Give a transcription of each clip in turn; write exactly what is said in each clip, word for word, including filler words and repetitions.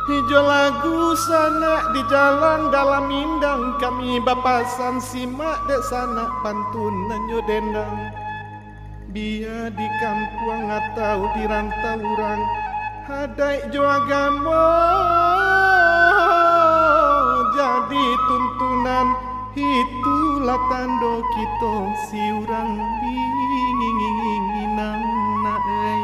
Ijo lagu sanak di jalan dalam indang, kami bapasan simak dek sanak pantun nan nyo dendang. Bia di kampuang atau di rantau urang, adaik jo agamo jadi tuntunan. Itulah tando kito si urang Minang nak ai.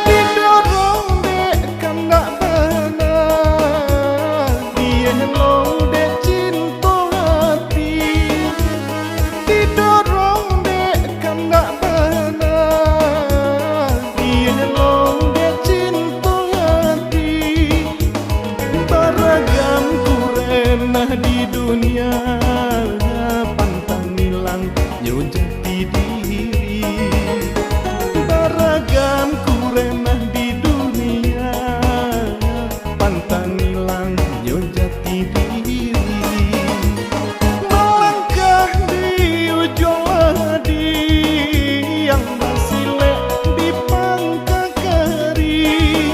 Didorong dek kandak bana, dielong dek cinto ati. Didorong dek kandak bana, dielong dek cinto ati. Baragam kurenah di dunia, pantang ilang nyo jati diri. Baragam kurenah di dunia, pantang ilang nyo jati diri. Malangkah di ujuang ladiang, basilek di pangka kari.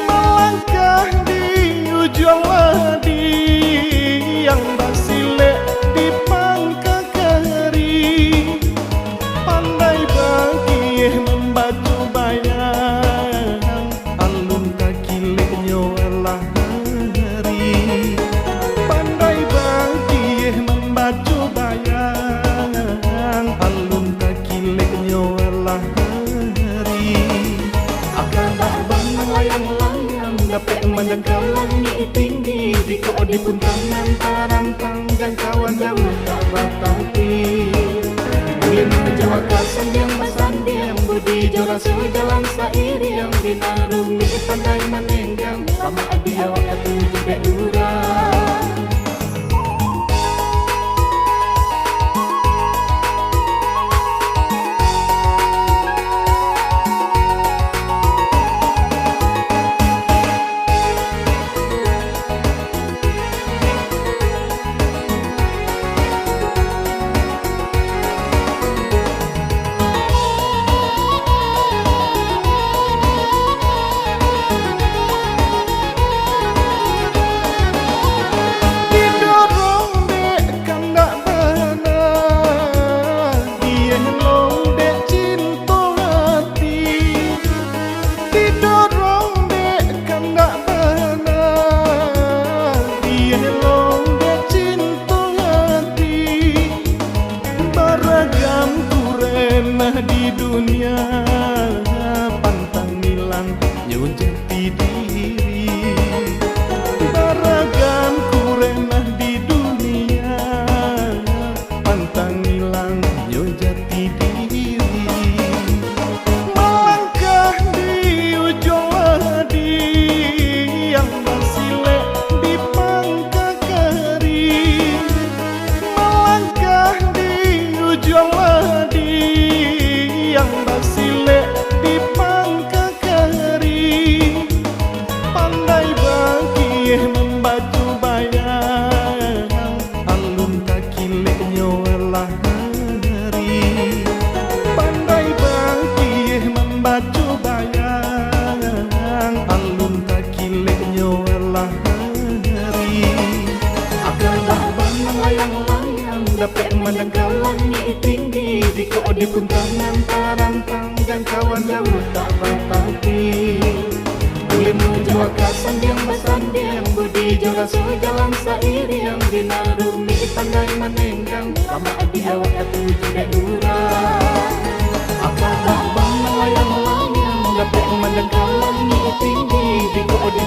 Malangkah di ujuang ladiang, basilek di pangka kari. Pandai bakieh mambaco bayang, alun takileknyo lah hari. Pandai bakieh mambaco bayang, alun takileknyo lah hari. Akan bak bana layang-layang, dapek manjangkau langik tinggi, di kok di puntangan tarantang. Jangkauan jauah tak batapik. Buliah manjawab kasandiang basandiang, budi jo raso jalan sairiang, bina rumik pandai manenggang, lamak di awak katuju dek urang. Didorong dek kandak bana, dielong dek cinto ati. Didorong dek kandak bana, dielong dek cinto ati. Baragam kurenah di dunia, pantang ilang nyo jati diri. Baragam kurenah di dunia, pantang ilang nyo jati diri. Malangkah di ujuang ladiang, basilek di pangka kari. Malangkah di ujuang ladiang, basilek di pangka kari. Pandai bakieh mambaco bayang, alun takileknyo lah hari. Pandai bakieh mambaco bayang, alun takileknyo lah hari. Akan bak bana layang-layang, dapek manjangkau langik tinggi, di kok di puntangan tarantang, jangkauan jauah tak batapik. Buliah manjawab kasandiang basandiang, budi jo raso jalan sairiang, bina rumik pandai manenggang, lamak di awak katuju dek urang. Akan bak bana layang-layang, dapek manjangkau langik tinggi, di kok di